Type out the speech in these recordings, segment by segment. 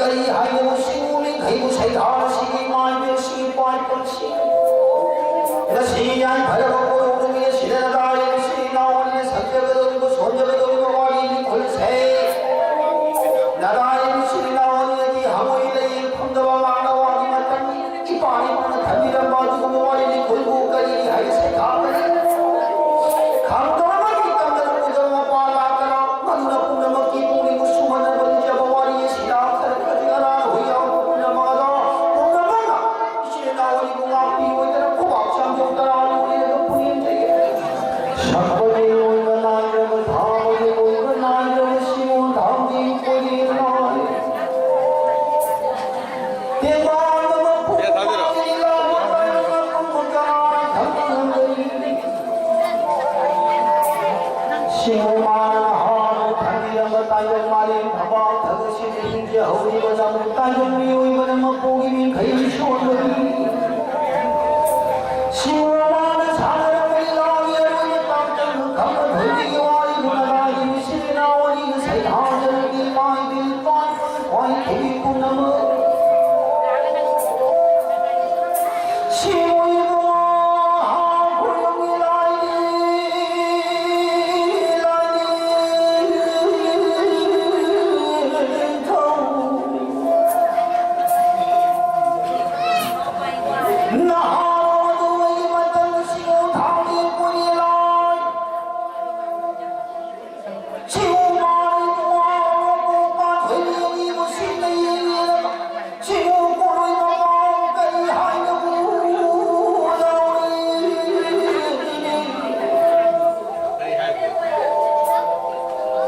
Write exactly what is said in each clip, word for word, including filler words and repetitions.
ꯍꯥꯏꯅꯕ ꯁꯤꯡꯎ ꯃꯤꯈꯩꯕꯨ ꯁꯩꯊꯥꯔꯁꯤ, ꯏꯃꯥ ꯏꯕꯦꯜꯁꯤ, ꯏꯄꯥ ꯏꯄꯨꯁꯤ꯫ ꯉꯁꯤ ꯌꯥꯏꯐꯔꯕ ꯀꯣꯔꯧ ꯅꯨꯃꯤꯠ ꯑꯁꯤꯗ ꯅꯗꯥꯏ ꯏꯆꯤꯜ ꯏꯅꯥꯎ ꯑꯅꯤꯅ ꯁꯛꯆꯒꯗꯧꯔꯤꯕ, ꯁꯣꯟꯖꯒꯗꯧꯔꯤꯕ ꯋꯥꯔꯤ ꯂꯤꯈꯨꯜꯁꯦ ꯅꯗꯥꯏ ꯏꯆꯤꯜ ꯏꯅꯥꯎ ꯑꯅꯤꯅꯗꯤ ꯍꯪꯉꯣꯏ ꯂꯩ ꯐꯪꯗꯕ ꯉꯥꯡꯅ ꯋꯥꯒꯤ ꯃꯇꯝꯅꯤ꯫ ꯏꯄꯥ ꯏꯄꯨꯅ ꯊꯝꯕꯤꯔꯝꯕ ꯑꯗꯨꯒꯨꯝꯕ ꯋꯥꯔꯤ ꯂꯤꯈꯨꯜꯕꯨ ꯀꯔꯤ ꯍꯥꯏꯅ ꯁꯩꯊꯥꯕꯅꯤ? ꯈꯪꯗꯕ ꯑꯃꯒꯤ ꯇꯝꯗꯅ ꯎꯗꯕ ꯃꯄꯥ ꯂꯥꯛꯇꯅ ꯃꯗꯨꯅ ꯄꯨꯝꯅꯃꯛꯀꯤ ꯄꯨꯛꯅꯤꯡꯕꯨ ꯁꯨꯍꯟꯅꯕ ꯂꯤꯖꯕ ꯋꯥꯔꯤ ꯑꯁꯤꯗ ꯈꯔ ꯈꯔꯗꯤ ꯑꯔꯥꯟ ꯍꯣꯏ ꯌꯥꯎꯕ ꯄꯨꯝꯅꯃꯛ ꯑꯗꯣ ꯄꯨꯝꯅꯃꯛꯅ ꯏꯆꯤꯜ ꯏꯅꯥꯎ ꯑꯅꯤꯕꯨ ꯉꯥꯛꯄꯤꯌꯨ ꯍꯥꯏꯗꯅ ꯈꯨꯕꯥꯛ ꯆꯥꯝꯖꯧ ꯇꯔꯥ ꯂꯣꯏꯅ ꯄꯨꯛꯅꯤꯡ ꯊꯧꯒꯠꯂꯤ꯫ ꯁꯛꯄꯒꯤ ꯑꯣꯏꯕ ꯅꯥꯏꯗ꯭ꯔꯕ, ꯊꯥꯕꯒꯤ ꯑꯣꯏꯕ ꯅꯥꯏꯗ꯭ꯔꯕ ꯁꯤꯃꯣꯟ ꯊꯥꯎꯒꯤ ꯀꯣꯏꯔꯦꯜ ꯂꯥꯏ꯫ ꯇꯦꯡꯕꯥꯡ ꯑꯃ ꯄꯨꯡ ꯑꯃ ꯂꯤꯂꯥ ꯃꯇꯥꯏ ꯑꯃ ꯄꯨꯡ ꯀꯅꯥꯅ ꯈꯪꯕ ꯉꯝꯒꯅꯤ? ꯁꯤꯃꯣꯟ ꯃꯥꯅ ꯍꯥꯟꯅ ꯊꯝꯕꯤꯔꯝꯕ ꯇꯥꯏꯕꯪ ꯃꯥꯂꯦꯝ ꯊꯕꯥꯛ ꯊꯕꯛꯁꯤꯡ ꯍꯧꯔꯤꯕ ꯅꯃꯨꯛ ꯇꯥꯏꯕꯪ ꯃꯤꯑꯣꯏꯕꯅ ꯃꯄꯨꯒꯤ ꯃꯤꯡꯈꯩ ꯁꯣꯟꯕꯅꯤ꯫ ꯁꯤꯃꯣꯟ ꯃꯥꯅ ꯁꯥꯟꯅꯔꯝꯕ ꯂꯤꯂꯥꯒꯤ ꯑꯔꯣꯏꯕ ꯇꯥꯡꯀꯛ ꯈꯪꯕ ꯊꯣꯏꯕꯤꯒꯤ ꯋꯥꯔꯤꯗꯨꯅ ꯂꯥꯏꯒꯤ ꯏꯆꯤꯜ ꯏꯅꯥꯎ ꯑꯅꯤꯅ ꯁꯩꯊꯥꯖꯔꯒꯦ ꯃꯥꯏꯕꯤ ꯄꯥꯟꯕ ꯈ꯭ꯋꯥꯏ ꯊꯣꯏꯕꯤ ꯄꯨꯝꯅꯃꯛ꯫ ꯁꯤꯃꯣꯟ ꯏꯕꯨꯡꯉꯣ, ꯍꯥ ꯈꯣꯏꯔꯝꯒꯤ ꯂꯥꯏꯒꯤ, ꯂꯥꯏꯒꯤ ꯅꯤꯡꯊꯧ꯫ ꯅꯍꯥꯔꯣꯜ ꯑꯗꯨ ꯑꯩꯒꯤ ꯃꯇꯝ ꯁꯤꯡꯎ ꯊꯥꯡꯒꯤ ꯀꯨꯂꯤ ꯂꯥꯏ꯫ ꯁꯤꯡꯎ ꯃꯥꯔꯤ ꯇꯣꯉꯥꯟꯕ ꯄꯥꯊꯣꯏꯕꯤ ꯑꯅꯤꯕꯨ ꯁꯤꯡꯅ ꯌꯦꯡꯂꯒ ꯁꯤꯡꯎ ꯀꯣꯔꯣꯏ ꯃꯄꯥꯎ ꯀꯔꯤ ꯍꯥꯏꯅꯕꯨ ꯂꯧꯔꯤ?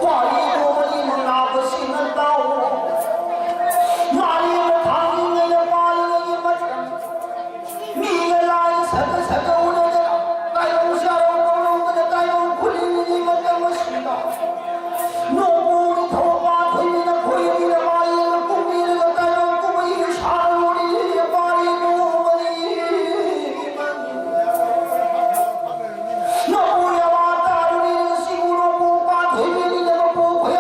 ꯋꯥꯔꯤ ꯅꯣꯡꯃꯒꯤ ꯃꯉꯥꯕꯁꯤꯡꯅ ꯇꯥꯎ꯫ ꯃꯥꯔꯤ ꯃꯊꯥꯡꯒꯤ ꯉꯩꯅ ꯄꯥꯜꯂꯤꯉꯩꯒꯤ ꯃꯇꯝ ꯃꯤꯒ ꯂꯥꯏꯒ ꯁꯛꯀ ꯁꯛꯀ ꯎꯅꯗꯅ ꯇꯥꯏꯕꯪ ꯁꯥꯔ ꯀꯣꯂꯣꯝꯗꯅ ꯇꯥꯏꯕꯪ ꯈꯨꯂꯤꯡꯒꯤ ꯃꯇꯝ ꯑꯁꯤꯗ ꯅꯣꯡꯄꯣꯛ ꯅꯤꯡꯊꯧ ꯄꯥꯊꯣꯏꯕꯤꯅ ꯈꯣꯏꯕꯤꯅ ꯃꯥꯂꯦꯝꯗ ꯀꯨꯝꯕꯤꯔꯒ ꯇꯥꯏꯕꯪ ꯀꯨꯝꯍꯩ ꯁꯥꯔꯨꯔꯤ ꯄꯥꯔꯤ ꯅꯣꯡꯃꯅꯤ꯫ ꯅꯣꯡꯄꯣꯛ ꯌꯥꯋꯥ ꯇꯥꯔꯨꯔꯤ ꯁꯤꯕꯨ ꯅꯣꯡꯄꯣꯛ ꯄꯥꯊꯣꯏꯕꯤꯅ ꯅꯣꯡꯄꯣꯛ ꯈꯣꯏ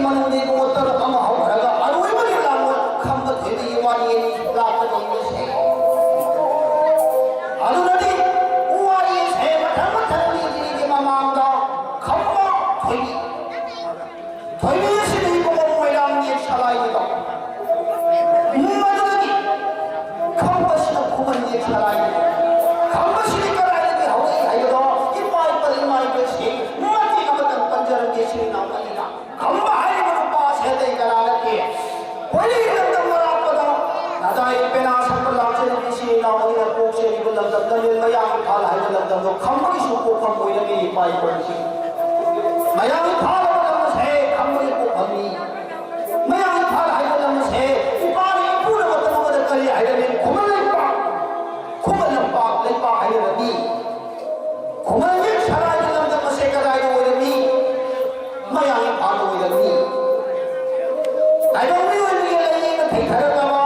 ꯃꯅꯨꯡꯗꯒꯤ ꯄꯨꯡ ꯇꯔꯨꯛ ꯑꯃ ꯍꯧꯈ꯭ꯔꯒ ꯑꯔꯣꯏꯕꯒꯤ ꯂꯥꯡꯕ ꯈꯝꯕ ꯊꯣꯏꯕꯤꯒꯤ ꯋꯥꯔꯤ ꯑꯅꯤ ꯂꯥꯛꯀꯗꯧꯔꯤꯕꯁꯦ꯫ ꯑꯗꯨꯅꯗꯤ ꯋꯥꯔꯤꯁꯦ ꯃꯊꯪ ꯃꯊꯪ ꯂꯤꯗ꯭ꯔꯤꯉꯩꯒꯤ ꯃꯃꯥꯡꯗ ꯈꯝꯕ ꯊꯣꯏꯕꯤ, ꯊꯣꯏꯕꯤ ꯑꯁꯤꯗꯤ ꯏꯕꯨꯡꯉꯣ ꯃꯣꯏꯔꯥꯡꯒꯤ ꯁꯂꯥꯏꯅꯤꯗꯣ꯫ ꯃꯗꯨꯗꯒꯤ ꯈꯝꯕꯁꯤꯅ ꯈꯨꯃꯟꯒꯤ ꯁꯂꯥꯏꯅꯤ꯫ ꯈꯝꯕꯁꯤꯗꯤ ꯀꯗꯥꯏꯗꯒꯤ ꯍꯧꯔꯛꯏ ꯍꯥꯏꯕꯗꯣ ꯏꯄꯥ ꯏꯄꯥ ꯏꯃꯥ ꯏꯕꯦꯜꯁꯤꯡ ꯃꯇꯦꯛ ꯑꯃꯇꯪ ꯄꯟꯖꯔꯝꯒꯦ ꯁꯤꯒꯤ ꯅꯥꯎꯃ ꯑꯩꯅ꯫ ꯈꯝꯕ ꯍꯥꯏꯔꯤꯕ ꯅꯨꯄꯥ ꯑꯁꯤ ꯑꯇꯩ ꯀꯅꯥ ꯅꯠꯇꯦ꯫ ꯍꯣꯏꯅ ꯂꯝꯗꯝ ꯑꯔꯥꯞꯄꯗ ꯅꯗꯥꯏ ꯄꯦꯅꯥ ꯁꯛꯄ ꯂꯥꯛꯆꯔꯤꯕ ꯏꯆꯤꯜ ꯏꯅꯥꯎ ꯑꯩꯅ ꯄꯣꯛꯆꯔꯤꯕ ꯂꯝꯗꯝ ꯂꯝꯗꯝ ꯃꯌꯥꯡ ꯏꯝꯐꯥꯜ ꯍꯥꯏꯕ ꯂꯝꯗꯝꯗꯣ ꯈꯝꯕꯒꯤꯁꯨ ꯄꯣꯛꯐꯝ ꯑꯣꯏꯔꯝꯃꯤ ꯏꯄꯥ ꯏꯄꯨꯁꯤꯡ꯫ ꯃꯌꯥꯡ ꯏꯝꯐꯥꯜ ꯍꯥꯏꯕ ꯂꯝ ꯑꯁꯦ ꯈꯝꯕꯒꯤ ꯄꯣꯛꯐꯝꯅꯤ꯫ ꯃꯌꯥꯡ ꯏꯝꯐꯥꯜ ꯍꯥꯏꯕ ꯂꯝ ꯑꯁꯦ ꯏꯄꯥꯅ ꯏꯄꯨꯅ ꯃꯇꯝ ꯑꯃꯗ ꯀꯔꯤ ꯍꯥꯏꯔꯝꯃꯤ? ꯈꯨꯃꯟ ꯂꯩꯄꯥꯛ, ꯈꯨꯃꯟ ꯂꯝꯄꯥꯛ, ꯂꯩꯄꯥꯛ ꯍꯥꯏꯅꯔꯝꯃꯤ꯫ ꯈꯨꯃꯟꯒꯤ ꯁꯔꯥꯏꯒꯤ ꯂꯝꯗꯝ ꯑꯁꯦ ꯀꯗꯥꯏꯗ ꯑꯣꯏꯔꯝꯃꯤ? ꯃꯌꯥꯡ ꯏꯝꯐꯥꯜꯗ ꯑꯣꯏꯔꯝꯃꯤ꯫ ꯇꯥꯏꯕꯪ ꯃꯤꯑꯣꯏꯕꯒꯤ ꯂꯥꯏꯌꯦꯡꯅ ꯊꯩꯊꯔꯛꯂꯕ,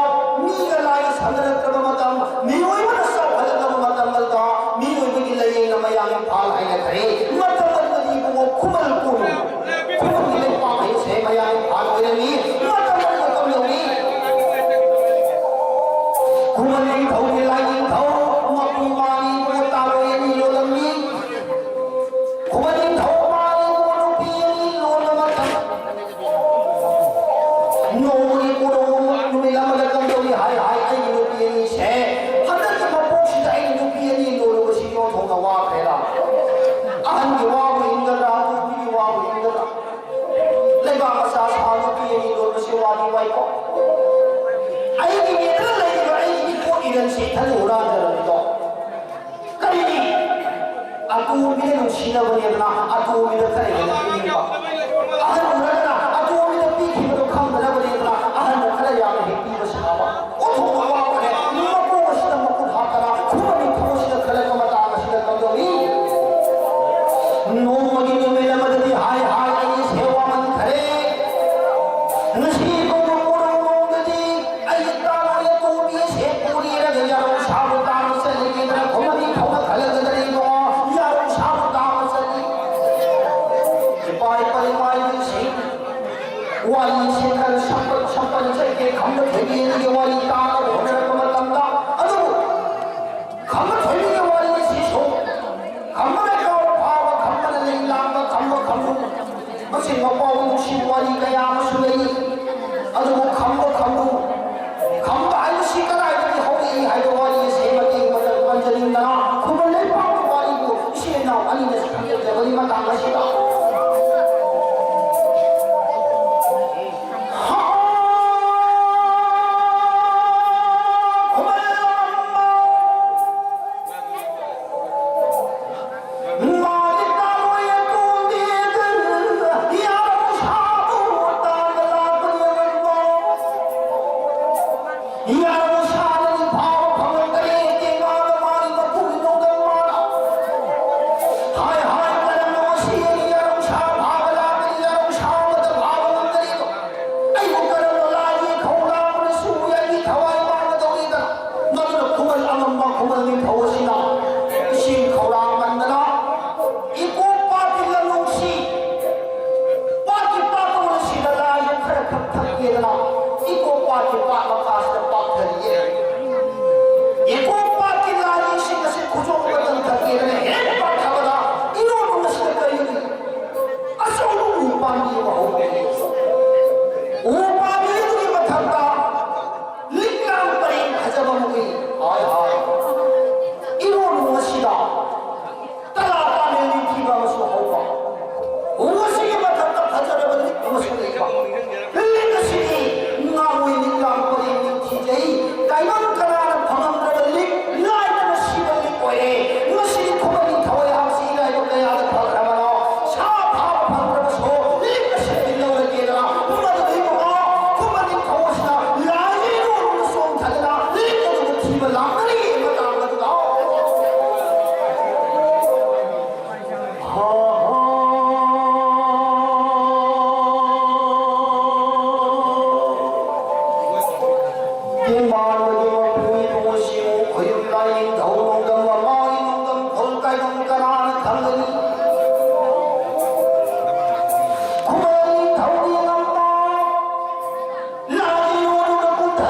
ꯃꯤꯒ ꯂꯥꯏꯒ ꯁꯝꯅꯔꯛꯇ꯭ꯔꯕ ꯃꯇꯝ, ꯃꯤꯑꯣꯏꯕꯅ ꯆꯥꯎꯈꯠꯂꯛꯂꯕ ꯃꯇꯝ ꯑꯗꯨꯗ ꯃꯤꯑꯣꯏꯕꯒꯤ ꯂꯥꯏꯌꯦꯡꯅ ꯃꯌꯥꯡ ꯏꯝꯐꯥꯜ ꯍꯥꯏꯅꯈ꯭ꯔꯦ꯫ ꯃꯇꯝ ꯑꯗꯨꯗꯗꯤ ꯏꯕꯨꯡꯉꯣ ꯈꯨꯃꯟ ꯀꯣꯅꯨꯡ, ꯈꯨꯃꯟꯒꯤ ꯂꯩꯄꯥꯛ ꯍꯥꯏꯁꯦ ꯃꯌꯥꯡ ꯏꯝꯐꯥꯜ ꯑꯣꯏꯔꯝꯃꯤ꯫ ꯃꯇꯝ ꯑꯗꯨ ꯃꯇꯝ ꯌꯧꯏ꯫ ꯈꯨꯃꯟ ꯅꯤꯡꯊꯧꯒꯤ ꯂꯥꯏꯅꯤꯡꯊꯧ ꯃꯄꯨ ꯃꯥꯅꯤ ꯏꯕꯨꯡꯉꯣ ꯇꯥꯔꯣꯏ ꯑꯅꯤ ꯂꯣꯜꯂꯝꯃꯤ꯫ ꯈꯨꯃꯟ ꯅꯤꯡꯊꯧ ꯃꯥꯅꯤ ꯏꯕꯨꯡꯉꯣ ꯅꯨꯄꯤ ꯑꯅꯤ ꯂꯣꯟꯕ ꯃꯇꯝ ꯅꯣꯡꯃꯒꯤ ꯀꯣꯅꯨꯡ ꯅꯨꯃꯤꯠ ꯑꯃꯗ ꯀꯝꯗꯧꯏ ꯍꯥꯏ ꯍꯥꯏ ꯑꯩꯒꯤ ꯅꯨꯄꯤ ꯑꯅꯤꯁꯦ ꯍꯟꯗꯛꯀꯤ ꯃꯄꯣꯛꯁꯤꯗ ꯑꯩꯅ ꯅꯨꯄꯤ ꯑꯅꯤ ꯂꯣꯜꯂꯨꯕꯁꯤ ꯌꯣꯟꯊꯣꯛꯅ ꯋꯥꯈ꯭ꯔꯦꯗ꯫ ꯑꯍꯟꯒꯤ ꯋꯥꯕꯨ ꯏꯟꯒꯗ꯭ꯔꯥ, ꯅꯨꯄꯤꯒꯤ ꯋꯥꯕꯨ ꯏꯟꯒꯗ꯭ꯔꯥ? ꯂꯩꯕꯥꯛ ꯃꯆꯥ ꯁꯥ ꯅꯨꯄꯤ ꯑꯅꯤ ꯂꯣꯟꯕꯁꯤ ꯋꯥꯗꯤ ꯋꯥꯏꯀꯣ꯫ ꯑꯩꯒꯤ ꯃꯤꯠꯇ ꯂꯩꯔꯤꯕ ꯑꯩꯒꯤ ꯏꯄꯣꯠ ꯏꯔꯟꯁꯤ ꯏꯊꯟ ꯍꯨꯔꯥꯟꯖꯔꯝꯃꯤꯗꯣ꯫ ꯀꯔꯤꯒꯤ? ꯑꯇꯣꯝꯕꯤꯗ ꯅꯨꯡꯁꯤꯅꯕꯅꯦꯗꯅ ꯑꯇꯣꯝꯕꯤꯗ ꯈꯔ ꯍꯦꯟꯅ ꯄꯤꯅꯤꯡꯕ꯫ ꯑꯍꯟ ꯎꯔꯒꯅ ꯑꯇꯣꯝꯕꯤꯗ ꯄꯤꯈꯤꯕꯗꯣ ꯈꯪꯗꯅꯕꯅꯦꯗꯅ ꯑꯍꯟꯗ ꯈꯔ ꯌꯥꯝꯅ ꯍꯦꯛ ꯄꯤꯕ ꯁꯥꯕ꯫ ꯑꯣꯟꯊꯣꯛꯄ ꯋꯥꯕꯅꯦ꯫ ꯃꯀꯣꯛ ꯑꯁꯤꯗ ꯃꯈꯨꯠ ꯍꯥꯞꯇꯅ ꯈꯨꯃꯟ ꯅꯤꯡꯊꯧ ꯑꯁꯤꯗ ꯈꯜꯂꯛꯄ ꯃꯇꯥꯡ ꯑꯁꯤꯗ ꯀꯝꯗꯧꯏ? ꯅꯣꯡꯃꯒꯤ ꯅꯨꯃꯤꯠ ꯑꯃꯗꯗꯤ ꯍꯥꯏ ꯍꯥꯏ ꯑꯩꯁꯦ ꯋꯥꯃꯟꯈꯔꯦ꯫ ꯉꯁꯤ ꯐꯥꯎꯕ ꯀꯣꯔꯧꯅꯣꯡꯗꯗꯤ ꯑꯩꯒꯤ ꯇꯥꯔꯣꯏ ꯑꯇꯣꯝꯕꯤ ꯑꯁꯦ ꯄꯨꯔꯤꯔꯒ ꯌꯥꯔꯧ ꯁꯥꯕ ꯇꯥꯕ ꯆꯠꯂꯤꯉꯩꯗ ꯈꯨꯃꯟ ꯅꯤꯡꯊꯧꯅ ꯈꯜꯂꯛꯀꯗ꯭ꯔ ꯏꯕꯨꯡꯉꯣ? ꯌꯥꯔꯧ ꯁꯥꯕ ꯇꯥꯕ ꯆꯠꯂꯤ꯫ ꯏꯄꯥ ꯏꯄꯥ ꯏꯃꯥ ꯏꯕꯦꯟꯁꯤꯡ, ꯌꯦꯟꯒꯤ ꯋꯥꯔꯤ ꯇꯥꯅꯕ ꯍꯣꯠꯅꯔꯛꯄ ꯃꯇꯝꯗ, ꯑꯗꯨꯕꯨ ꯈꯝꯕ ꯊꯣꯏꯕꯤꯒꯤ ꯋꯥꯔꯤ ꯑꯁꯤꯁꯨ, ꯈꯝꯕꯅ ꯀꯥꯎ ꯐꯥꯕ, ꯈꯝꯕꯅ ꯂꯩ ꯂꯥꯡꯕ, ꯈꯝꯕ ꯈꯝꯕꯨ, ꯃꯆꯤꯟ ꯃꯄꯥꯎ ꯅꯨꯡꯁꯤꯕ ꯋꯥꯔꯤ ꯀꯌꯥ ꯑꯃꯁꯨ ꯂꯩ꯫ ꯑꯗꯨꯕꯨ ꯈꯝꯕ ꯈꯝꯕꯨ, ꯈꯝꯕ ꯍꯥꯏꯕꯁꯤ ꯀꯗꯥꯏꯗꯒꯤ ꯍꯧꯔꯛꯏ ꯍꯥꯏꯕ ꯋꯥꯔꯤ ꯑꯁꯤ ꯃꯇꯦꯛ ꯃꯇꯦꯛ ꯄꯟꯖꯅꯤꯡꯗꯅ, ꯈꯨꯃꯟ ꯂꯩꯄꯥꯛꯀꯤ ꯋꯥꯔꯤꯕꯨ ꯏꯆꯤꯜ ꯏꯅꯥꯎ ꯑꯅꯤꯅ ꯁꯟꯗꯣꯛꯆꯕꯒꯤ ꯃꯇꯥꯡ ꯑꯁꯤꯗ, ꯑꯩꯕꯨ ꯀꯔꯝꯅ ꯂꯥꯏꯒꯤ ꯈꯧꯔꯥꯡꯕꯅꯁꯨ ꯑꯩꯒꯤ ꯊꯋꯥꯏ ꯃꯥꯡꯒꯗꯧꯔꯤꯗ? ꯃꯗꯨꯅ ꯈꯨꯃꯟ ꯑꯉꯝꯕ ꯈꯨꯃꯟ ꯅꯤꯡꯊꯧ ꯑꯁꯤꯅ ꯏꯁꯤꯡ ꯈꯧꯔꯥꯡꯃꯟꯗꯅ ꯏꯀꯣꯛ ꯄꯥꯠꯀꯤ ꯂꯝꯂꯣꯡꯁꯤ, ꯄꯥꯠꯀꯤ ꯄꯥꯠꯇꯧꯅ ꯁꯤꯗ ꯂꯥꯏꯁꯦ ꯈꯔ ꯈꯛ ꯊꯛꯀꯦꯗꯅ ꯏꯀꯣꯛ ꯄꯥꯠꯀꯤ ꯄꯥꯠ ꯃꯈꯥꯁꯤꯗ ꯄꯥꯛꯊꯔꯤꯌꯦ꯫ ꯏꯀꯣꯛ ꯄꯥꯠꯀꯤ ꯂꯥꯏꯁꯤꯡ ꯑꯁꯤ ꯈꯨꯖꯣꯝ ꯃꯇꯝ ꯊꯛꯀꯦꯗꯅ ꯍꯦꯛ ꯄꯥꯛꯊꯕꯗ ꯏꯔꯣꯟꯕ ꯑꯁꯤꯗ ꯀꯔꯤ ꯑꯆꯧꯕ ꯎ ꯄꯥꯝꯕꯤ ꯑꯃ ꯍꯧꯔꯦ꯫ ꯎ ꯄꯥꯝꯕꯤ ꯑꯗꯨꯒꯤ ꯃꯊꯛꯇ ꯂꯤꯛꯂꯥꯡ ꯄꯔꯦꯡ ꯐꯖꯕ ꯑꯃ ꯎꯏ꯫ ꯍꯥꯏ ꯍꯥꯏ꯫ ꯏꯔꯣꯟꯕ ꯑꯁꯤꯗ ꯇꯂꯥ ꯄꯥꯝꯕꯤ ꯅꯤꯡꯊꯤꯕ ꯑꯃꯁꯨ ꯍꯧꯕ꯫ ꯎ ꯑꯁꯤꯒꯤ ꯃꯊꯛꯇ ꯐꯖꯔꯕ ꯂꯤꯛ ꯑꯃꯁꯨ ꯂꯩꯕ꯫ ꯂꯤꯛ ꯑꯁꯤꯗꯤ ꯉꯥꯉꯣꯏ ꯂꯤꯛꯂꯥꯡ ꯄꯔꯦꯡ ꯅꯤꯡꯊꯤꯖꯩ꯫ ꯇꯥꯏꯕꯪ ꯀꯅꯥꯅ ꯐꯪꯉꯝꯗ꯭ꯔꯕ ꯂꯤꯛ, ꯂꯥꯏꯗꯅ ꯁꯤꯕ ꯂꯤꯛ ꯑꯣꯏꯔꯦ꯫ ꯃꯁꯤꯗꯤ ꯈꯨꯃꯟ ꯅꯤꯡꯊꯧ ꯑꯩꯍꯥꯛꯁꯤ ꯏꯔꯥꯏꯕꯛ ꯀꯌꯥꯗ ꯐꯈ꯭ꯔꯕꯅꯣ? ꯁꯥ ꯐꯥꯕ ꯐꯪꯗ꯭ꯔꯕꯁꯨ ꯂꯤꯛ ꯑꯁꯤ ꯂꯧꯔꯒꯦꯗꯅ ꯃꯗꯨꯗꯒꯤ ꯃꯍꯥꯛ ꯈꯨꯃꯟ ꯅꯤꯡꯊꯧ ꯑꯁꯤꯅ ꯂꯥꯏꯒꯤ ꯏꯔꯣꯟꯕꯗ ꯆꯣꯡꯊꯗꯅ ꯂꯤꯛ ꯑꯗꯨꯕꯨ ꯊꯤꯕ ꯂꯥꯛꯀꯅꯤ ꯃꯇꯥꯡ ꯑꯗꯨꯗ꯫ ꯇꯦꯡꯕꯥꯟꯕꯒꯤ ꯃꯄꯨ ꯏꯕꯨꯡꯉꯣꯁꯤꯕꯨ ꯈꯣꯏꯌꯨꯝ ꯂꯥꯏꯅꯤꯡꯊꯧ ꯅꯣꯡꯗꯝ ꯃꯃꯥꯒꯤ ꯅꯣꯡꯗꯝ ꯈꯣꯜ ꯀꯥꯏꯕꯝ ꯀꯅꯥꯅ ꯈꯪꯒꯅꯤ? ꯈꯨꯃꯟ ꯅꯤꯡꯊꯧꯒꯤ ꯉꯝꯕ ꯂꯥꯏꯒꯤ ꯏꯔꯣꯟꯕꯗ ꯀꯨꯝꯊ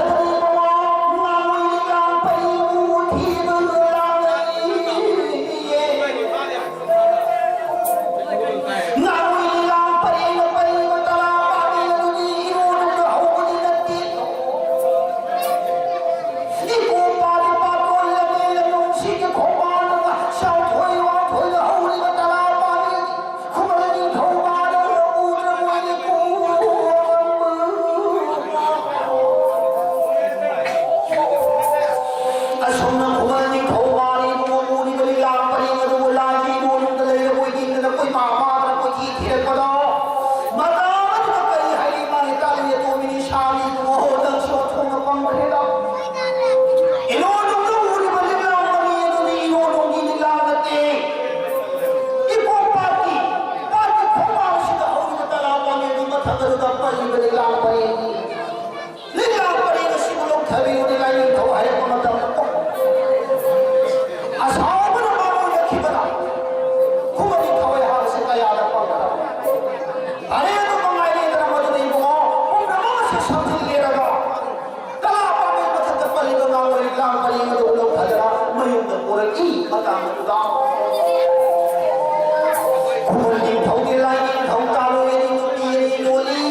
ꯈꯨꯃꯟ ꯅꯤꯡꯊꯧꯒꯤ ꯂꯥꯏꯅꯤꯡꯊꯧ ꯀꯥꯂꯣꯏ ꯑꯅꯤ ꯅꯨꯄꯤ ꯑꯅꯤ ꯂꯣꯜꯂꯤ꯫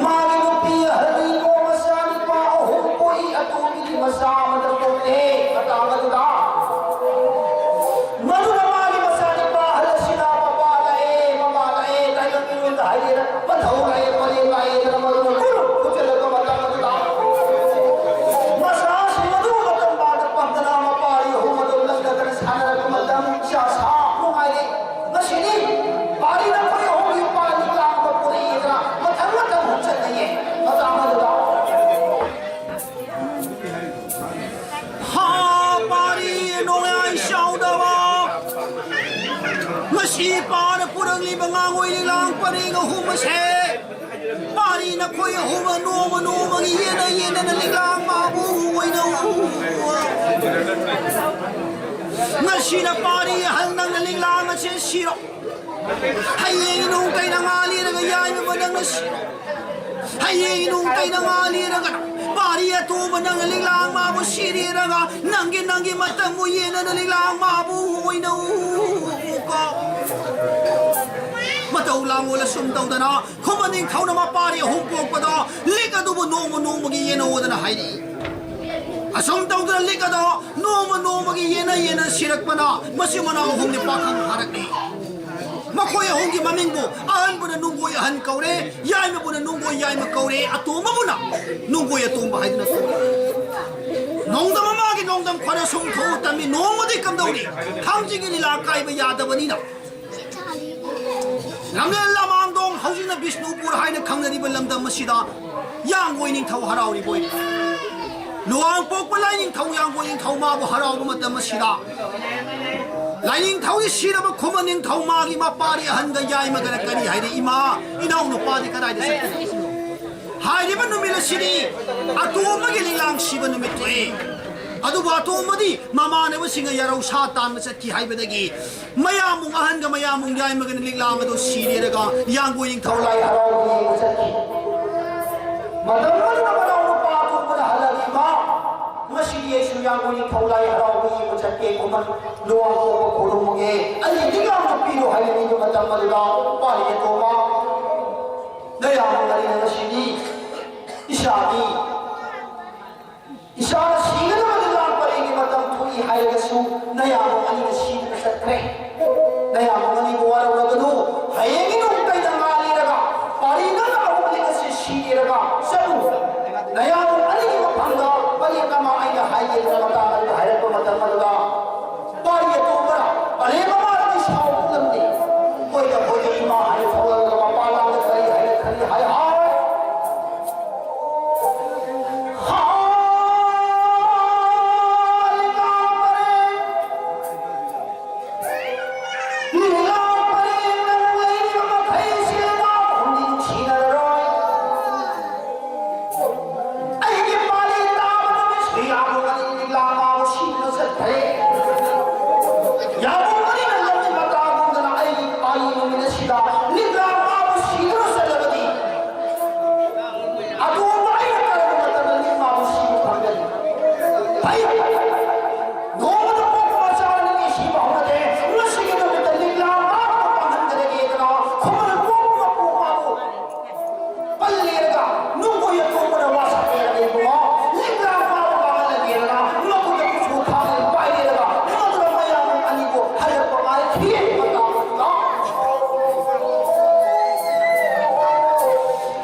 ꯃꯥꯒꯤ ꯅꯨꯄꯤ ꯑꯍꯜꯒꯤ ꯅꯣꯡ ꯃꯆꯥ ꯅꯨꯄꯥ ꯑꯍꯨꯝ ꯄꯣꯛꯏ, ꯑꯇꯣꯝꯕꯤꯗꯤ ꯃꯆꯥ ꯑꯃꯠꯇ ꯄꯣꯛꯇꯦ꯫ ꯃꯇꯥꯡ ꯑꯗꯨꯗ ꯃꯗꯨꯅ ꯃꯥꯒꯤ ꯃꯆꯥ ꯅꯨꯄꯥ ꯑꯍꯜ ꯑꯁꯤꯅ ꯃꯄꯥ ꯂꯥꯛꯑꯦ, ꯃꯃꯥ ꯂꯥꯛꯑꯦ, ꯇꯥꯏꯕꯪ ꯃꯤꯑꯣꯏꯕ ꯍꯥꯏꯒꯦꯔꯥ, ꯃꯊꯧ ꯂꯥꯛꯑꯦ, ꯄꯂꯦꯝ ꯂꯥꯛꯑꯦꯗꯅ ꯃꯗꯨꯅ ꯀꯨꯔꯨ ꯀꯨꯆꯜꯂꯛꯄ ꯃꯇꯝ ꯑꯗꯨꯗ ꯃꯆꯥꯁꯤꯡ ꯑꯗꯨ ꯃꯇꯝ ꯄꯥꯗ ꯄꯥꯝꯗꯅ ꯃꯄꯥ ꯑꯍꯨꯝ ꯑꯗꯨ ꯂꯪꯗꯗꯅ ꯁꯥꯟꯅꯔꯛꯄ ꯃꯇꯝ ꯏꯆꯥ ꯁꯥ ꯅꯨꯡꯉꯥꯏꯔꯦ꯫ ꯉꯁꯤꯗꯤ ꯄꯥꯔꯤ ꯅꯈꯣꯏ ꯑꯍꯨꯝꯒꯤ ꯄꯥꯔꯤ ꯂꯥꯡꯕ ꯄꯨꯔꯛꯏꯗꯅ ꯃꯊꯪ ꯃꯊꯪ ꯍꯨꯞꯆꯟꯅꯩꯌꯦ꯫ ꯃꯇꯥꯡ ꯑꯗꯨꯗ ꯍꯥ, ꯄꯥꯔꯤ ꯅꯣꯡꯌꯥꯏ ꯆꯥꯎꯗꯕ꯫ ꯉꯁꯤ ꯄꯥꯅ ꯄꯨꯔꯛꯂꯤꯕ ꯉꯥꯡꯉꯣꯏ ꯂꯤꯂꯥꯡ ꯄꯔꯦꯡ ꯑꯍꯨꯝ ꯑꯁꯦ ꯄꯥꯔꯤ ꯅꯈꯣꯏ ꯑꯍꯨꯝ ꯅꯣꯡꯃ ꯅꯣꯡꯃꯒꯤ ꯌꯦꯟꯅ ꯌꯦꯟꯅꯅ ꯂꯤꯂꯥꯡ ꯃꯥꯕꯨ ꯑꯣꯏꯅ ꯎ꯫ ꯉꯁꯤꯅ ꯄꯥꯔꯤ ꯑꯍꯜ ꯅꯪꯅ ꯂꯤꯂꯥꯡ ꯑꯁꯦ ꯁꯤꯔꯣ꯫ ꯍꯌꯦꯡ ꯅꯣꯡ ꯀꯩꯅ ꯉꯥ ꯂꯤꯔꯒ ꯌꯥꯏꯃꯕ ꯅꯪꯅ ꯁꯤꯔꯣ꯫ ꯍꯌꯦꯡ ꯅꯣꯡ ꯀꯩꯅ ꯉꯥ ꯂꯤꯔꯒ ꯄꯥꯔꯤ ꯑꯇꯣꯝꯕ ꯅꯪꯅ ꯂꯤꯂꯥꯡ ꯃꯥꯕꯨ ꯁꯤꯔꯤꯔꯒ ꯅꯪꯒꯤ ꯅꯪꯒꯤ ꯃꯇꯝꯕꯨ ꯌꯦꯟꯅꯅ ꯂꯤꯂꯥꯡ ꯃꯥꯕꯨ ꯑꯣꯏꯅ ꯎꯀꯣ꯫ ꯃꯇꯧ ꯂꯥꯡꯉꯣꯜ ꯑꯁꯨꯝ ꯇꯧꯗꯅ ꯈꯨꯃꯟ ꯅꯤꯡꯊꯧꯅ ꯃꯄꯥꯔꯤ ꯑꯍꯨꯝ ꯄꯣꯛꯄꯗꯣ ꯂꯤꯛ ꯑꯗꯨꯕꯨ ꯅꯣꯡꯃ ꯅꯣꯡꯃꯒꯤ ꯌꯦꯟꯅꯧꯗꯅ ꯍꯥꯏꯔꯛꯏ꯫ ꯑꯁꯨꯝ ꯇꯧꯗꯅ ꯂꯤꯛ ꯑꯗꯣ ꯅꯣꯡꯃ ꯅꯣꯡꯃꯒꯤ ꯌꯦꯟꯅ ꯌꯦꯟꯅ ꯁꯤꯔꯛꯄꯅ ꯃꯆꯤꯟ ꯃꯅꯥꯎ ꯑꯍꯨꯝꯅꯤ ꯄꯥꯈꯪ ꯐꯥꯔꯛꯂꯤ꯫ ꯃꯈꯣꯏ ꯑꯍꯨꯝꯒꯤ ꯃꯃꯤꯡꯕꯨ ꯑꯍꯟꯕꯨꯅ ꯅꯨꯡꯒꯣꯏ ꯑꯍꯟ ꯀꯧꯔꯦ, ꯌꯥꯏꯃꯕꯨꯅ ꯅꯨꯡꯒꯣꯏ ꯌꯥꯏꯃ ꯀꯧꯔꯦ, ꯑꯇꯣꯝꯕꯕꯨꯅ ꯅꯨꯡꯒꯣꯏ ꯑꯇꯣꯝꯕ ꯍꯥꯏꯗꯨꯅ ꯀꯧꯔꯦ꯫ ꯅꯣꯡꯗꯝ ꯑꯃꯒꯤ ꯅꯣꯡꯗꯝ ꯈ꯭ꯋꯥꯏꯔ ꯁꯨꯝ ꯊꯣꯛꯎ ꯇꯝꯃꯤ ꯅꯣꯡꯃꯗꯤ ꯀꯝꯗꯧꯅꯤ? ꯊꯥꯡꯖꯤꯡꯒꯤ ꯂꯤꯂꯥ ꯀꯥꯏꯕ ꯌꯥꯗꯕꯅꯤꯅ ꯂꯝꯂꯦꯟ ꯂꯃꯥꯡꯗꯣꯡ, ꯍꯧꯖꯤꯛꯅ ꯕꯤꯁꯅꯨꯄꯨꯔ ꯍꯥꯏꯅ ꯈꯪꯅꯔꯤꯕ ꯂꯝꯗꯝ ꯑꯁꯤꯗ ꯌꯥꯡꯒꯣꯏ ꯅꯤꯡꯊꯧ ꯍꯔꯥꯎꯔꯤꯕ ꯑꯣꯏꯔꯦ꯫ ꯂꯨꯋꯥꯡ ꯄꯣꯛꯄ ꯂꯥꯏꯅꯤꯡꯊꯧ ꯌꯥꯡꯒꯣꯏ ꯅꯤꯡꯊꯧ ꯃꯥꯕꯨ ꯍꯔꯥꯎꯕ ꯃꯇꯝ ꯑꯁꯤꯗ ꯂꯥꯏꯅꯤꯡꯊꯧꯒꯤ ꯁꯤꯔꯕ ꯈꯨꯃꯟ ꯅꯤꯡꯊꯧ ꯃꯥꯒꯤ ꯃꯄꯥꯔꯤ ꯑꯍꯟꯒ ꯌꯥꯏꯃꯒꯅ ꯀꯔꯤ ꯍꯥꯏꯔꯤ? "ꯏꯃꯥ, ꯏꯅꯥꯎ ꯅꯨꯄꯥꯗꯤ ꯀꯗꯥꯏꯗ ꯆꯠꯈ꯭ꯔꯦ?" ꯍꯥꯏꯔꯤꯕ ꯅꯨꯃꯤꯠ ꯑꯁꯤꯗꯤ ꯑꯇꯣꯝꯕꯒꯤ ꯂꯤꯂꯥꯡ ꯁꯤꯕ ꯅꯨꯃꯤꯠ ꯊꯣꯛꯑꯦ꯫ ꯑꯗꯨꯕꯨ ꯑꯇꯣꯝꯕꯗꯤ ꯃꯃꯥꯟꯅꯕꯁꯤꯡꯒ ꯌꯥꯔꯧ ꯁꯥ ꯇꯥꯟꯕ ꯆꯠꯈꯤ ꯍꯥꯏꯕꯗꯒꯤ ꯃꯌꯥꯝꯕꯨꯡ ꯑꯍꯟꯒ ꯃꯌꯥꯝꯕꯨꯡ ꯌꯥꯏꯃꯒꯅ ꯂꯤꯛꯂꯥꯡ ꯑꯗꯨ ꯁꯤꯔꯦꯔꯒ ꯌꯥꯡꯒꯣꯏ ꯅꯤꯡꯊꯧ ꯂꯥꯏ ꯍꯔꯥꯎꯕ ꯌꯦꯡꯕ ꯆꯠꯈꯤ꯫ ꯃꯇꯝ ꯑꯗꯨꯗ ꯃꯅꯥꯎ ꯅꯨꯄꯥ ꯑꯇꯣꯝꯕꯅ ꯍꯜꯂꯛꯂꯤꯕ, "ꯉꯁꯤꯗꯤ ꯑꯩꯁꯨ ꯌꯥꯡꯒꯣꯏ ꯅꯤꯡꯊꯧ ꯂꯥꯏ ꯍꯔꯥꯎꯕ ꯌꯦꯡꯕ ꯆꯠꯀꯦ, ꯈꯨꯃꯟ ꯂꯨꯋꯥꯡ ꯄꯣꯛꯄ ꯈꯨꯔꯨꯝꯃꯒꯦ, ꯑꯩꯒꯤ ꯂꯤꯛꯂꯥꯡ ꯅꯨꯄꯤ ꯃꯗꯨꯗ ꯄꯥꯔꯤ ꯑꯇꯣꯝꯕ, ꯅꯌꯥꯝꯕ ꯑꯅꯤꯅ ꯉꯁꯤꯗꯤ ꯏꯁꯥꯒꯤ, ꯏꯁꯥꯅ ꯁꯤꯒꯗꯕ ꯂꯤꯛꯂꯥꯡ ꯄꯔꯦꯡꯒꯤ ꯃꯇꯝ ꯊꯣꯛꯏ ꯍꯥꯏꯔꯒꯁꯨ, ꯅꯌꯥꯝꯕ ꯑꯅꯤꯅ ꯁꯤꯗꯨꯅ ꯆꯠꯈ꯭ꯔꯦ꯫ ꯅꯌꯥꯝꯕ ꯑꯅꯤꯕꯨ ꯋꯥꯔꯧꯔꯒꯅꯨ꯫ ꯍꯌꯦꯡꯒꯤ ꯅꯣꯡꯃ ꯀꯩꯅ ꯉꯥꯜꯂꯤꯔꯒ ꯄꯥꯔꯤ ꯅꯪꯅ ꯑꯍꯨꯝꯂꯤꯛ ꯑꯁꯤ ꯁꯤꯔꯒ ꯆꯠꯂꯨ꯫ ꯅꯌꯥꯝꯕ ꯑꯅꯤꯒꯤ ꯃꯐꯝꯗ ꯄꯔꯤ ꯑꯃ ꯑꯩꯅ ꯍꯥꯏꯒꯦ ꯍꯥꯏꯕ ꯃꯇꯥꯡ ꯑꯗꯨ ꯍꯥꯏꯔꯛꯄ ꯃꯇꯝ ꯑꯗꯨꯗ, ꯄꯥꯔꯤ ꯑꯇꯣꯝꯕꯅ ꯄꯔꯤ ꯃꯃꯥꯗꯒꯤ ꯁꯥꯎꯕ ꯉꯝꯗꯦ꯫ ꯀꯣꯏꯗ ꯀꯣꯏꯗ ꯏꯃꯥ ꯍꯥꯏꯅ ꯊꯧꯔꯒ ꯃꯄꯥ ꯂꯥꯡꯗ ꯀꯔꯤ ꯍꯥꯏꯅ ꯈꯜꯂꯤ ꯍꯥꯏ ꯍꯥꯏ꯫ ꯍꯥꯏ ꯂꯤꯛꯂꯥꯡ ꯄꯔꯦꯡ, ꯂꯤꯛꯂꯥꯡ ꯄꯔꯦꯡ ꯅꯪ ꯂꯩꯔꯤꯕ ꯃꯈꯩꯁꯤ ꯂꯩꯕꯥꯛ ꯈꯨꯟꯗꯤꯡ ꯁꯤꯅꯔꯔꯣꯏ꯫ ꯑꯩꯒꯤ ꯄꯥꯂꯤ ꯇꯥꯕ ꯅꯨꯃꯤꯠꯁꯨ ꯌꯥꯕꯨꯡ ꯑꯅꯤ ꯂꯤꯛꯂꯥ ꯃꯥꯕꯨ ꯁꯤꯗꯨꯅ ꯆꯠꯈ꯭ꯔꯦ꯫ ꯌꯥꯕꯨꯡ ꯑꯅꯤꯅ ꯂꯝꯕꯤ ꯃꯇꯥꯒꯨꯝꯗꯅ ꯑꯩꯒꯤ ꯄꯥꯂꯤ ꯅꯨꯃꯤꯠ ꯑꯁꯤꯗ ꯂꯤꯛꯂꯥ ꯃꯥꯕꯨ ꯁꯤꯗꯨꯅ ꯆꯠꯂꯕꯗꯤ, ꯑꯇꯣꯝꯕ ꯑꯩꯅ ꯀꯔꯝꯕ ꯃꯇꯝꯗ ꯂꯤꯛ ꯃꯥꯕꯨ ꯁꯤꯕ ꯐꯪꯒꯅꯤ? ꯐꯩ! ꯅꯣꯡꯃꯗ ꯄꯣꯛꯄ ꯃꯆꯥ ꯑꯅꯤ ꯁꯤꯕ ꯍꯧꯅꯗꯦ꯫ ꯉꯁꯤꯒꯤ ꯅꯨꯃꯤꯠꯇ ꯂꯤꯛꯂꯥ ꯃꯥꯕꯨ ꯄꯥꯡꯍꯟꯒꯗꯒꯦꯗꯅ ꯈꯨꯃꯟ ꯄꯣꯛꯄ ꯃꯄꯨ ꯃꯥꯕꯨ ꯄꯜꯂꯦꯔꯒ ꯅꯨꯡꯒꯣꯏ ꯑꯇꯣꯞꯄꯅ ꯋꯥꯁꯛꯑꯦꯔꯒ ꯏꯕꯨꯡꯉꯣ, ꯂꯤꯛꯂꯥ ꯃꯥꯕꯨ ꯄꯥꯡꯍꯜꯂꯒꯦꯔꯒ ꯃꯈꯨꯠꯇ ꯈꯨꯠꯁꯨ ꯊꯥꯡꯅ ꯄꯥꯏꯔꯦꯔꯒ ꯃꯗꯨꯅ ꯃꯌꯥꯝ ꯑꯅꯤꯕꯨ ꯍꯜꯂꯛꯄ ꯉꯥꯏꯈꯤ ꯃꯇꯥꯡꯗ꯫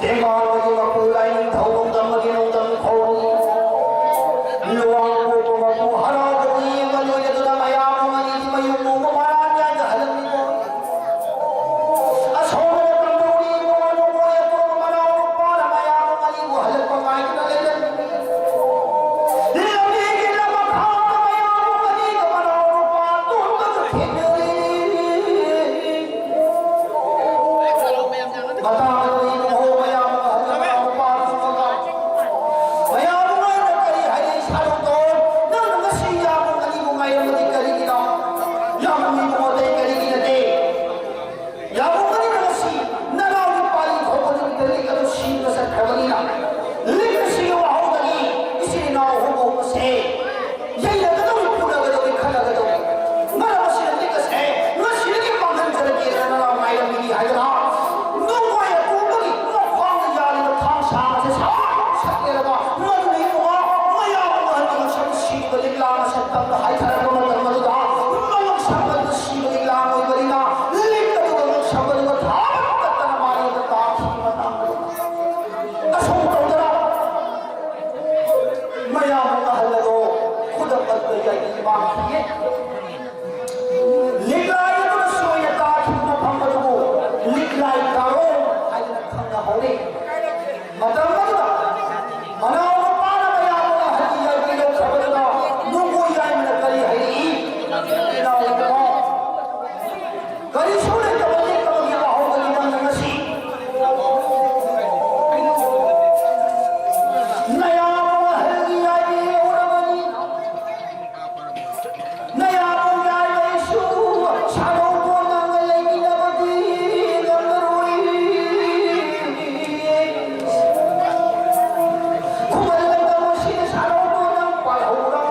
ꯇꯦꯡꯕꯥꯡꯕꯒꯤ ꯃꯄꯨ ꯂꯥꯏꯅꯤꯡꯊꯧ ꯅꯣꯡꯗꯝꯕꯒꯤ ꯅꯣꯡꯗꯝ ꯈꯣꯡ ꯂꯨꯋꯥꯡ ꯄꯣꯛꯄ ꯃꯄꯨ ꯍꯔꯥꯎꯕꯕꯨ ꯌꯦꯡꯕ ꯂꯣꯏꯔꯗꯨꯅ ꯃꯌꯥꯝ ꯑꯅꯤꯗꯤ ꯃꯌꯨꯝ ꯄꯨꯕ ꯃꯔꯥꯡ ꯀꯥꯏꯅ ꯍꯜꯂꯝꯃꯤ꯫ ꯀꯔꯤꯁꯨ ꯂꯩꯇꯕ ꯂꯦꯞꯇꯕꯒꯤ ꯋꯥꯍꯧꯕꯒꯤ ꯅꯪꯅ ꯉꯁꯤ ꯅꯌꯥꯝꯕ ꯑꯍꯜꯒꯤ ꯌꯥꯏꯕꯤ ꯌꯧꯔꯕꯅꯤ꯫ ꯅꯌꯥꯝꯕ ꯌꯥꯏꯕꯩꯁꯨ ꯁꯥꯗꯧꯕ ꯅꯪꯒ ꯂꯩꯃꯤꯟꯅꯕꯗꯤ ꯉꯝꯃꯔꯣꯏ꯫ ꯈꯨꯃꯟ ꯂꯝꯗꯝ ꯑꯁꯤꯗ ꯁꯥꯗꯧꯕ ꯅꯪ ꯄꯥꯏꯍꯧꯔꯣ꯫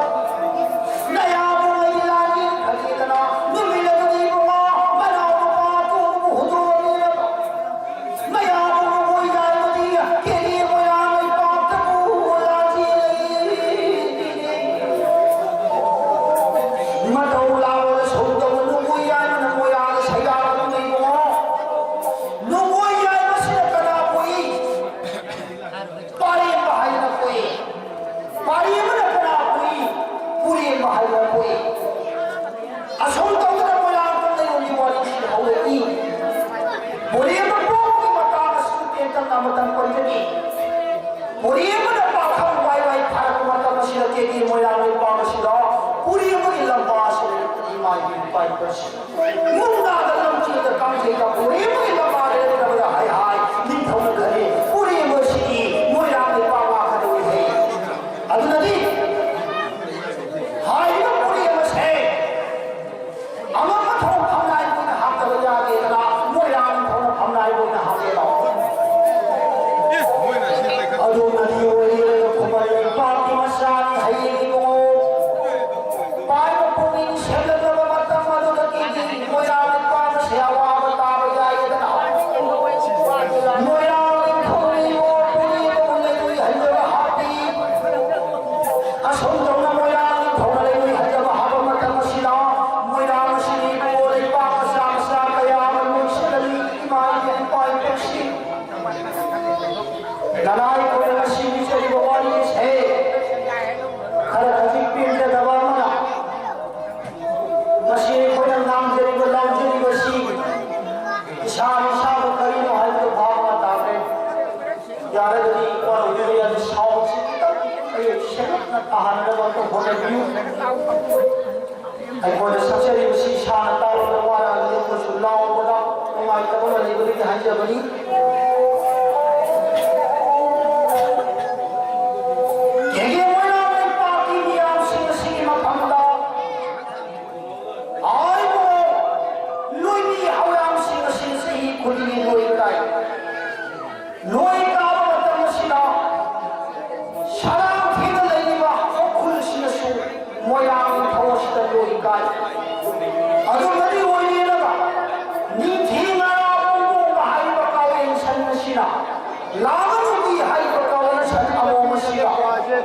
ꯅꯌꯥꯝꯕ ꯂꯥꯟꯃꯤ ꯈꯪꯉꯦꯗꯅ ꯅꯨꯃꯤꯠ ꯑꯗꯨꯗ ꯏꯕꯨꯡꯉꯣ ꯃꯅꯥꯎ ꯅꯨꯄꯥ ꯑꯇꯣꯝꯕꯕꯨ ꯍꯨꯟꯗꯣꯛꯑꯝꯃꯤꯔꯕ? ꯃꯌꯥꯝ ꯑꯃ ꯑꯣꯏ ꯌꯥꯏꯕꯗꯤ ꯀꯦꯔꯤ ꯃꯣꯏꯔꯥꯡ ꯂꯩꯄꯥꯛꯇꯕꯨ ꯂꯥꯟꯖꯦꯜ ꯂꯩ꯫ ꯃꯇꯧ ꯂꯥꯛꯄꯗ ꯁꯧꯗꯕ ꯅꯨꯡꯉꯣꯏ ꯌꯥꯏꯕꯅ ꯃꯣꯏꯔꯥꯡꯗ ꯁꯩꯗꯥꯡꯕ ꯂꯩꯕꯣ꯫ ꯅꯨꯡꯉꯣꯏ ꯌꯥꯏꯕꯁꯤꯅ ꯀꯅꯥ ꯄꯣꯛꯏ? ꯄꯥꯔꯦꯝꯕ ꯍꯥꯏꯅ ꯄꯣꯛꯏ꯫ ꯄꯥꯔꯦꯝꯕꯅ ꯀꯅꯥ ꯄꯣꯛꯏ? ꯄꯨꯔꯦꯝꯕ ꯍꯥꯏꯅ ꯄꯣꯛꯏ꯫ ꯑꯁꯨꯝ ꯇꯧꯗꯅ ꯃꯣꯏꯔꯥꯡ ꯀꯪꯂꯩꯔꯣꯜꯒꯤ ꯋꯥꯔꯤꯁꯤ ꯍꯧꯔꯛꯏ꯫ ꯄꯨꯔꯦꯝꯕ ꯄꯣꯛꯄꯒꯤ ꯃꯇꯥꯡ ꯑꯁꯤꯁꯨ ꯇꯦꯟꯇꯛꯅ ꯑꯃꯇꯪ ꯄꯟꯖꯒꯦ꯫ ꯄꯨꯔꯦꯝꯕꯅ ꯄꯥꯈꯪ ꯋꯥꯏ ꯋꯥꯏ ꯐꯥꯔꯛꯄ ꯃꯇꯝ ꯑꯁꯤꯗ ꯀꯦ ꯀꯦ ꯃꯣꯏꯔꯥꯡ ꯂꯩꯄꯥꯛ ꯑꯁꯤꯗ ꯄꯨꯔꯦꯝꯕꯒꯤ ꯂꯝꯕꯥ ꯑꯁꯤꯗ ꯏꯃꯥ ꯏꯕꯦꯟ ꯏꯄꯥ ꯏꯄꯨꯁꯤꯡ ꯃꯨꯛꯅꯥꯗ ꯂꯝꯆꯦꯜꯗ ꯀꯥꯡꯖꯩꯗ ꯄꯨꯔꯦꯝꯕꯒꯤ ꯂꯝꯕꯥꯗ ꯂꯩꯔꯛꯂꯕꯗ ꯍꯥꯏ ꯍꯥꯏ ꯅꯤꯡꯊꯧꯅ ꯈꯜꯂꯤ ꯄꯨꯔꯦꯝꯕꯁꯤꯗꯤ ꯃꯣꯏꯔꯥꯡ ꯂꯩꯄꯥꯛ ꯉꯥꯛꯀꯗꯧꯔꯤ ꯍꯥꯏ꯫ ꯑꯗꯨꯅꯗꯤ ꯍꯥꯏꯔꯤꯕ ꯄꯨꯔꯦꯝꯕꯁꯦ ꯑꯉꯝꯕ ꯊꯣꯡ ꯐꯝꯅꯥꯏꯕ ꯑꯣꯏꯅ ꯍꯥꯞꯇꯕ ꯌꯥꯗꯦꯗꯅ ꯃꯣꯏꯔꯥꯡ ꯊꯣꯡ ꯐꯝꯅꯥꯏꯕ ꯑꯣꯏꯅ ꯍꯥꯞꯄꯦꯕ꯫ ꯑꯗꯨꯅꯗꯤ ꯑꯣꯏꯔꯦ ꯈꯨꯃꯟ ꯂꯩꯄꯥꯛꯀꯤ ꯃꯆꯥꯅꯤ ꯍꯌꯦꯡ ꯏꯕꯨꯡꯉꯣ꯫ ꯄꯥꯏꯕ ꯄꯨꯛꯅꯤꯡ ꯁꯦꯝꯂꯛꯂꯕ ꯃꯇꯝ ꯑꯗꯨꯗꯒꯤꯗꯤ ꯃꯣꯏꯔꯥꯡ ꯂꯩꯄꯥꯛ ꯑꯁꯦ ꯑꯋꯥꯕ ꯇꯥꯕ ꯌꯥꯏꯗꯅ꯫ ꯃꯣꯏꯔꯥꯡ ꯅꯤꯡꯊꯧꯅ ꯏꯕꯨꯡꯉꯣ ꯄꯨꯔꯦꯝꯕꯕꯨ ꯂꯩꯉꯣꯏ ꯍꯟꯖꯕ ꯍꯥꯞꯄꯤ꯫ ꯑꯁꯨꯝ ꯇꯧꯅ ꯃꯣꯏꯔꯥꯡ ꯅꯤꯡꯊꯧꯅ ꯂꯩꯉꯣꯏ ꯍꯟꯖꯕ ꯍꯥꯞꯄ ꯃꯇꯝ ꯑꯁꯤꯗ ꯃꯣꯏꯔꯥꯡ ꯑꯁꯤꯅꯤ ꯏꯕꯨꯡꯉꯣ ꯂꯩꯄꯥꯛ ꯃꯆꯥ ꯃꯆꯥ ꯀꯌꯥ ꯑꯃ ꯂꯣꯏꯁꯤꯜꯂꯝꯃꯤ꯫ ꯏꯃꯥ ꯏꯕꯦꯟ ꯏꯄꯥ ꯏꯄꯨꯁꯤꯡ ꯅꯅꯥꯏ ꯑꯩꯈꯣꯏꯅ ꯉꯁꯤ ꯂꯤꯆꯠꯂꯤꯕ ꯋꯥꯔꯤ ꯑꯁꯦ ꯈꯔ ꯈꯖꯤꯛ ꯄꯦꯟꯖꯗꯕ ꯑꯃꯅ ꯉꯁꯤ ꯑꯩꯈꯣꯏꯅ ꯉꯥꯡꯖꯔꯤꯕ ꯂꯥꯎꯖꯔꯤꯕꯁꯤ ꯏꯁꯥ ꯏꯁꯥꯕꯨ ꯀꯔꯤꯅꯣ ꯍꯥꯏꯕꯗꯨ ꯚꯥꯕ ꯑꯃ ꯇꯥꯗ꯭ꯔꯦ꯫ ꯌꯥꯔꯒꯗꯤ ꯋꯥꯔꯧꯕꯤꯕ ꯌꯥꯗꯦ, ꯁꯥꯎꯕꯁꯤ ꯈꯤꯇꯪ ꯃꯌꯦꯛ ꯁꯦꯡꯅ ꯇꯥꯍꯟꯅꯕ ꯑꯝꯇ ꯍꯣꯠꯅꯕꯤꯌꯨ꯫ ꯑꯩꯈꯣꯏꯅ ꯁꯛꯆꯔꯤꯕꯁꯤ ꯏꯁꯥꯅ ꯇꯥꯕꯗ ꯋꯥꯔꯒꯗꯤ ꯑꯩꯈꯣꯏꯁꯨ ꯍꯥꯏꯖꯕꯅꯤ꯫ ꯀꯦꯒꯦ ꯃꯣꯏꯔꯥꯡ ꯂꯩꯄꯥꯛꯀꯤ ꯃꯤꯌꯥꯝꯁꯤꯡ ꯑꯁꯤꯒꯤ ꯃꯐꯝꯗ ꯍꯥꯏꯕ ꯂꯣꯏꯕꯤ ꯍꯧꯔꯥꯡꯁꯤꯡ ꯑꯁꯤ ꯆꯍꯤ ꯈꯨꯗꯤꯡꯒꯤ ꯂꯣꯏ ꯀꯥꯏ꯫ ꯂꯣꯏ ꯀꯥꯕ ꯃꯇꯝ ꯑꯁꯤꯗ ꯁꯔꯥꯡꯊꯦꯡꯅ ꯂꯩꯔꯤꯕ ꯎꯈ꯭ꯔꯨꯜꯁꯤꯡꯅꯁꯨ ꯃꯣꯏꯔꯥꯡ ꯅꯤꯡꯊꯧ ꯑꯁꯤꯗ ꯂꯣꯏ ꯀꯥꯏ꯫ ꯑꯗꯨꯃꯗꯤ ꯑꯣꯏꯔꯦꯔꯒ ꯅꯤꯡꯊꯤ ꯉꯔꯥ ꯄꯨꯡꯗꯣꯡꯕ ꯍꯥꯏꯔꯤꯕ ꯀꯥꯎꯔꯦꯟ ꯁꯟ ꯑꯁꯤꯅ ꯂꯥꯡꯒꯅꯨꯒꯤ ꯍꯥꯏꯔꯤꯕ ꯀꯥꯎꯔꯦꯟ ꯁꯟ ꯑꯃꯣꯝ ꯑꯁꯤꯒ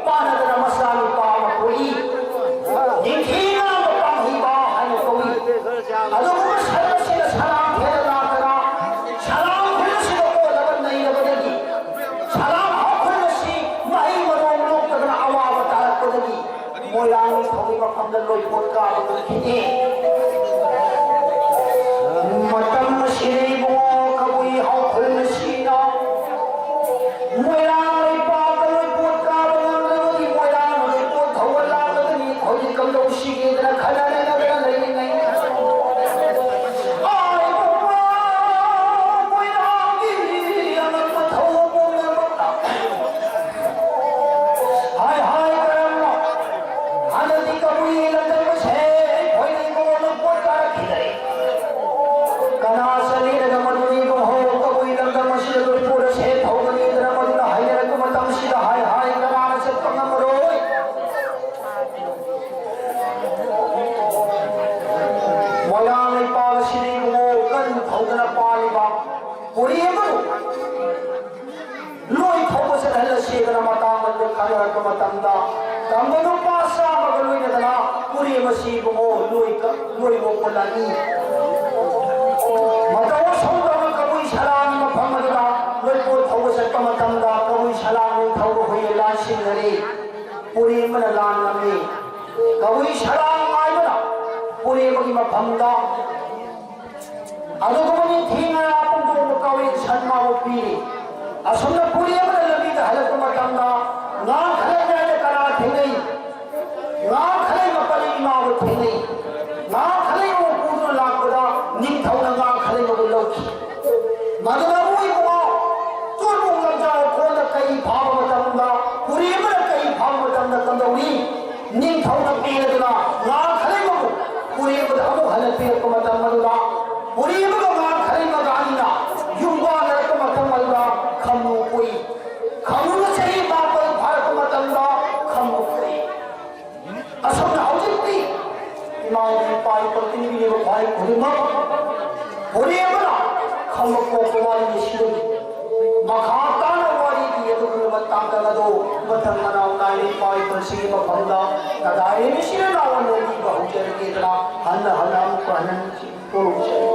ꯄꯥꯟꯅꯗꯅ ꯃꯆꯥꯅꯨꯄꯥ ꯑꯃ ꯄꯣꯛꯏ꯫ ꯅꯤꯡꯊꯤ ꯉꯔꯥꯡꯕ ꯄꯥꯡꯍꯩꯕ ꯍꯥꯏꯅ ꯀꯧꯏ꯫ ꯑꯗꯨꯒꯨꯝꯕ ꯁꯟ ꯑꯁꯤꯅ ꯁꯂꯥꯝ ꯍꯦꯟꯅ ꯂꯥꯛꯇꯅ ꯁꯂꯥꯝ ꯈꯨꯜ ꯑꯁꯤꯗ ꯑꯣꯜꯂꯒ ꯅꯩꯔꯕꯗꯒꯤ ꯁꯂꯥꯝ ꯍꯥꯎꯈꯨꯜ ꯑꯁꯤ ꯃꯍꯩ ꯃꯔꯣꯡ ꯂꯣꯛꯇꯗꯅ ꯑꯋꯥꯕ ꯇꯥꯔꯛꯄꯗꯒꯤ ꯃꯣꯏꯔꯥꯡ ꯅꯤꯡꯊꯧꯒꯤ ꯃꯐꯝꯗ ꯂꯣꯏꯄꯣꯠ ꯀꯥꯕ ꯉꯝꯈꯤꯗꯦ꯫ ꯃꯇꯝ ꯑꯁꯤꯗ ꯏꯕꯨꯡꯉꯣ ꯀꯕꯨꯏ ꯍꯥꯎꯈꯨꯜ ꯑꯁꯤꯅ ꯃꯣꯏꯔꯥꯡ ꯂꯩꯄꯥꯛꯇ ꯂꯣꯏꯄꯣꯠ ꯀꯥꯕ ꯉꯝꯗ꯭ꯔꯕꯗꯤ ꯃꯣꯏꯔꯥꯡ ꯂꯣꯏꯄꯣꯠ ꯊꯧꯕ ꯂꯥꯛꯂꯒꯅꯤ꯫ ꯍꯧꯖꯤꯛ ꯀꯝꯗꯧꯁꯤꯒꯦꯗꯅ ꯈꯟꯅ ꯅꯩꯅꯗꯅ ꯂꯩꯔꯤꯉꯩ꯫ ꯑꯥꯏ ꯕꯕꯥ, ꯃꯣꯏꯔꯥꯡꯒꯤ ꯑꯉꯛꯄ ꯊꯧꯕ ꯄꯨꯝꯅꯃꯛ ꯍꯥꯏ ꯍꯥꯏ ꯀꯔꯝꯅ ꯍꯥꯟꯅꯗꯤ ꯀꯕꯨꯏ ꯂꯝꯗꯝ ꯑꯁꯦ ꯈꯣꯏꯅ ꯏꯕꯨꯡꯉꯣ ꯂꯣꯏꯄꯣꯠ ꯀꯥꯔꯛꯈꯤꯗ꯭ꯔꯦ꯫ ꯀꯅꯥ ꯆꯠꯂꯤꯔꯒ ꯃꯗꯨꯗꯤ ꯏꯕꯨꯡꯉꯣ ꯀꯕꯨꯏ ꯂꯝꯗꯝ ꯑꯁꯤꯗ ꯂꯣꯏꯄꯣꯠ ꯑꯁꯦ ꯊꯧꯒꯅꯤꯗꯅ ꯃꯗꯨꯅ ꯍꯥꯏꯅꯔꯛꯄ ꯃꯇꯝꯁꯤꯗ ꯍꯥꯏ ꯍꯥꯏ ꯀꯅꯥꯅ ꯆꯠꯄ ꯉꯝꯃꯔꯣꯏ꯫ ꯃꯣꯏꯔꯥꯡ ꯂꯩꯄꯥꯛ ꯑꯁꯤꯗ ꯏꯕꯨꯡꯉꯣ ꯀꯟ ꯊꯧꯗꯅ ꯄꯥꯜꯂꯤꯕ ꯄꯨꯔꯤ ꯑꯃꯕꯨ ꯂꯣꯏ ꯊꯧꯕ ꯆꯠꯍꯜꯂꯁꯦꯗꯅ ꯃꯇꯥꯡ ꯑꯗꯨ ꯈꯟꯅꯔꯛꯄ ꯃꯇꯝꯗ ꯇꯝꯕ ꯅꯨꯄꯥ ꯆꯥꯝꯃꯒ ꯂꯣꯏꯅꯗꯅ ꯄꯨꯔꯦꯝ ꯑꯁꯤ ꯏꯕꯨꯡꯉꯣ ꯂꯣꯏ ꯀ-, ꯂꯣꯏ ꯑꯣꯛꯄ ꯂꯥꯛꯏ꯫ ꯃꯇꯧ ꯑꯁꯨꯝ ꯇꯧꯅ ꯀꯕꯨꯏ ꯁꯂꯥꯡꯒꯤ ꯃꯐꯝ ꯑꯗꯨꯗ ꯂꯣꯏꯄꯣꯠ ꯊꯧꯕ ꯆꯠꯄ ꯃꯇꯝꯗ ꯀꯕꯨꯏ ꯁꯂꯥꯡ ꯅꯤꯡꯊꯧꯒ ꯍꯨꯏꯌꯦ ꯂꯥꯟꯁꯤꯟꯅꯔꯦ꯫ ꯄꯨꯔꯦꯝꯕꯅ ꯂꯥꯟ ꯉꯝꯃꯤ꯫ ꯀꯕꯨꯏ ꯁꯂꯥꯡ ꯍꯥꯏꯕꯅ ꯄꯨꯔꯦꯝꯕꯒꯤ ꯃꯐꯝꯗ ꯑꯗꯨꯒꯨꯝꯕ ꯅꯤꯡꯊꯤ ꯉꯔꯥ ꯄꯨꯡꯗꯣꯡꯕ ꯀꯥꯎꯔꯦꯟ ꯁꯟ ꯃꯥꯕꯨ ꯄꯤꯔꯤ꯫ ꯑꯁꯨꯝꯅ ꯄꯨꯔꯤ ꯑꯃꯅ ꯂꯝꯕꯤꯗ ꯍꯜꯂꯛꯄ ꯃꯇꯝꯗ ꯉꯥ ꯈꯔ ꯉꯥꯏꯗ ꯀꯅꯥ ꯊꯦꯡꯅꯩ? ꯉꯥ ꯈꯔ ꯃꯄꯜ ꯏꯃꯥꯕꯨ ꯊꯦꯡꯅꯩ꯫ ꯉꯥ ꯈꯔ ꯑꯃ ꯄꯨꯗꯨꯅ ꯂꯥꯛꯄꯗ ꯅꯤꯡꯊꯧꯅ ꯉꯥ ꯈꯔ ꯑꯃꯕꯨ ꯂꯧꯈꯤ꯫ ꯃꯗꯨꯅ ꯑꯃꯨꯛ ꯏꯕꯨꯡꯉꯣ, ꯆꯨꯔꯃꯨꯛ ꯂꯝꯖꯥꯎ ꯈꯣꯟꯗ ꯀꯩ ꯐꯥꯕ ꯃꯇꯝꯗ, ꯄꯨꯔꯦꯝꯕꯅ ꯀꯩ ꯐꯥꯕ ꯃꯇꯝꯗ ꯀꯝꯗꯧꯏ? ꯅꯤꯡꯊꯧꯅ ꯄꯦꯟꯗꯨꯅ ꯉꯥ ꯈꯔꯩꯃꯕꯨ ꯄꯨꯔꯦꯝꯕꯗ ꯑꯃꯨꯛ ꯍꯟꯅ ꯄꯤꯔꯛꯄ ꯃꯇꯝ ꯑꯗꯨꯗ, ꯄꯨꯔꯦꯝꯕꯒ ꯉꯥ ꯈꯔꯩꯃꯒ ꯑꯅꯤꯅ ꯌꯨꯝ ꯋꯥꯅꯔꯛꯄ ꯃꯇꯝ ꯑꯗꯨꯗ ꯈꯝꯅꯨ ꯄꯣꯛꯏ꯫ ꯈꯝꯅꯨꯅ ꯆꯍꯤ ꯃꯥꯄꯜ ꯐꯥꯔꯛꯄ ꯃꯇꯝꯗ ꯈꯝꯅꯨ ꯄꯣꯛꯏ꯫ ꯑꯁꯨꯝꯅ ꯍꯧꯖꯤꯛꯇꯤ ꯏꯃꯥ ꯏꯄꯥ ꯏꯄꯥ ꯇꯤꯟꯕꯤꯔꯤꯕ ꯈ꯭ꯋꯥꯏ ꯈꯨꯗꯤꯡꯃꯛ ꯄꯨꯔꯦꯝꯕꯅ ꯈꯝꯕ ꯄꯣꯛꯄ ꯋꯥꯔꯤꯅꯤ ꯁꯤꯗꯒꯤ꯫ ꯃꯈꯥ ꯇꯥꯅ ꯋꯥꯔꯤꯒꯤ ꯑꯗꯨꯒꯨꯝꯂꯕ ꯇꯥꯡꯀꯛ ꯑꯗꯨ ꯃꯊꯪ ꯃꯅꯥꯎ ꯅꯥꯏꯅ ꯏꯄꯥ ꯏꯄꯨꯁꯤꯡꯒꯤ ꯃꯐꯝꯗ ꯀꯗꯥꯏꯗꯒꯤ ꯁꯤꯅ ꯅꯥꯎ ꯑꯅꯣꯏꯕꯤꯕ ꯍꯧꯖꯔꯒꯦꯗꯅ ꯍꯟꯅ ꯍꯟꯅ ꯑꯃꯨꯛꯀ ꯍꯟꯅ ꯅꯤꯡꯁꯤꯡ ꯄꯣꯔꯨꯁꯦ꯫